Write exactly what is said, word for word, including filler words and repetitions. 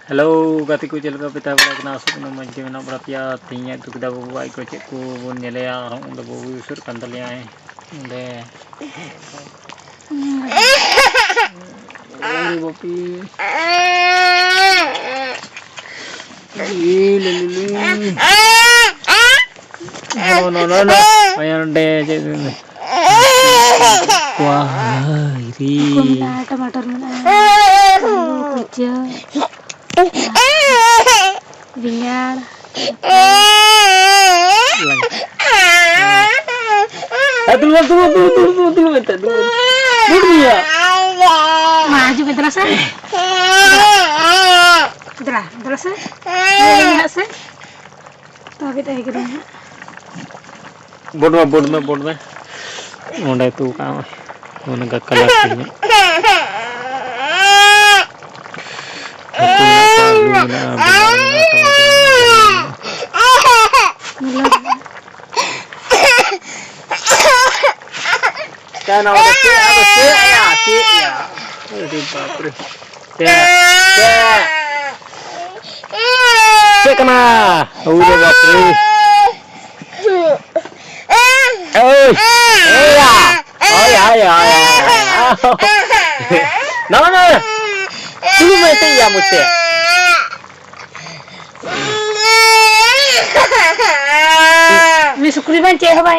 Hello ᱜᱟᱛᱮ ᱠᱚ, ᱪᱮᱫ ᱞᱮᱠᱟ ᱯᱮ ᱛᱟᱦᱮᱸ ᱵᱟᱲᱟᱜ ᱠᱟᱱᱟ? ᱟᱥᱚᱜ ᱠᱟᱱᱟ ᱢᱚᱡᱽ ᱜᱮ ᱢᱮᱱᱟᱜ ᱵᱟᱲᱟ ᱯᱮᱭᱟ᱾ ᱛᱮᱦᱮᱧᱟᱜ ᱫᱩᱠ ᱫᱟᱵᱚ ᱵᱟᱵᱟ ᱟᱡ ᱠᱚ ᱪᱮᱫ ᱠᱚ ᱵᱚᱱ ᱧᱮᱞᱮᱭᱟ, ᱟᱨ ᱩᱱᱤ ᱫᱚ ᱵᱟᱹᱵᱩᱭ ᱩᱥᱟᱹᱨ ᱠᱟᱱ ᱛᱟᱞᱮᱭᱟᱭ ᱚᱸᱰᱮ᱾ ᱟᱨᱮ ᱵᱟᱯᱤ᱾ ᱤ ᱞᱮ ᱞᱮ ᱞᱮ᱾ ᱱᱚ, ᱱᱚ, ᱱᱚ, ᱱᱚ᱾ ᱚᱭᱟ ᱱᱚᱰᱮ ᱪᱮᱫ ᱠᱚ ᱢᱮᱱᱟᱜᱼᱟ? ᱴᱟᱢᱟᱴᱟᱨ ᱢᱮᱱᱟᱜᱼᱟ, ᱟᱹᱞᱩ, ᱠᱩᱲᱪᱟᱹ, ᱵᱮᱸᱜᱟᱲ᱾ ᱫᱩᱲᱩᱵ, ᱫᱩᱲᱩᱵ, ᱫᱩᱲᱩᱵ, ᱫᱩᱲᱩᱵ, ᱫᱩᱲᱩᱵ, ᱫᱩᱲᱩᱵ ᱢᱮᱱᱛᱮ, ᱫᱩᱲᱩᱵ᱾ ᱫᱩᱲᱩᱵ ᱜᱮᱭᱟ᱾ ᱢᱟ, ᱦᱤᱡᱩᱜ ᱢᱮ, ᱫᱮᱞᱟ ᱥᱮ᱾ ᱫᱮᱞᱟ, ᱫᱮᱞᱟ ᱥᱮ᱾ ᱫᱮᱞᱟ ᱥᱮ᱾ ᱛᱚᱵᱮ ᱛᱟᱦᱮᱸ ᱠᱟᱱᱟ ᱦᱟᱸᱜ᱾ ᱵᱳᱰ ᱢᱮ, ᱵᱳᱰ ᱢᱮ, ᱵᱳᱰ ᱢᱮ᱾ ᱚᱸᱰᱮ ᱛᱩ ᱠᱟᱜ ᱢᱮ᱾ ᱚᱱᱠᱟ ᱠᱟᱞᱟᱨ ᱛᱮ ᱧᱚᱜ᱾ ᱦᱟᱹᱠᱩ ᱢᱮᱱᱟᱜ ᱠᱚᱣᱟ, ᱟᱹᱞᱩ ᱢᱮᱱᱟᱜᱼᱟ, ᱵᱮᱸᱜᱟᱲ ᱢᱮᱱᱟᱜᱼᱟ, ᱴᱚᱢᱟᱴᱳ ᱢᱮᱱᱟᱜᱼᱟ᱾ ᱪᱤᱠᱟᱭᱱᱟ? ᱟᱫᱚ ᱪᱮᱫ? ᱟᱫᱚ ᱪᱮᱫ ᱭᱟ? ᱪᱮᱫ ᱭᱟ? ᱟᱹᱰᱤ ᱵᱟᱯᱨᱮ᱾ ᱪᱮᱫ? ᱪᱮᱫ? ᱪᱮᱫ ᱠᱟᱱᱟ? ᱳᱭ ᱨᱮ ᱵᱟᱯᱨᱮ᱾ ᱳᱭ! ᱳᱭ ᱭᱟ! ᱳᱭ, ᱳᱭ, ᱳᱭ, ᱳᱭ, ᱳᱭ᱾ ᱱᱟ, ᱱᱟ, ᱱᱟ᱾ ᱛᱩᱞᱩᱡ ᱢᱮ, ᱪᱮᱫ ᱭᱟ, ᱢᱚᱡᱽ ᱛᱮ᱾ ᱩᱱᱤ ᱥᱩᱠᱨᱤ ᱢᱟ ᱪᱮᱫ ᱦᱚᱸ ᱵᱟᱭ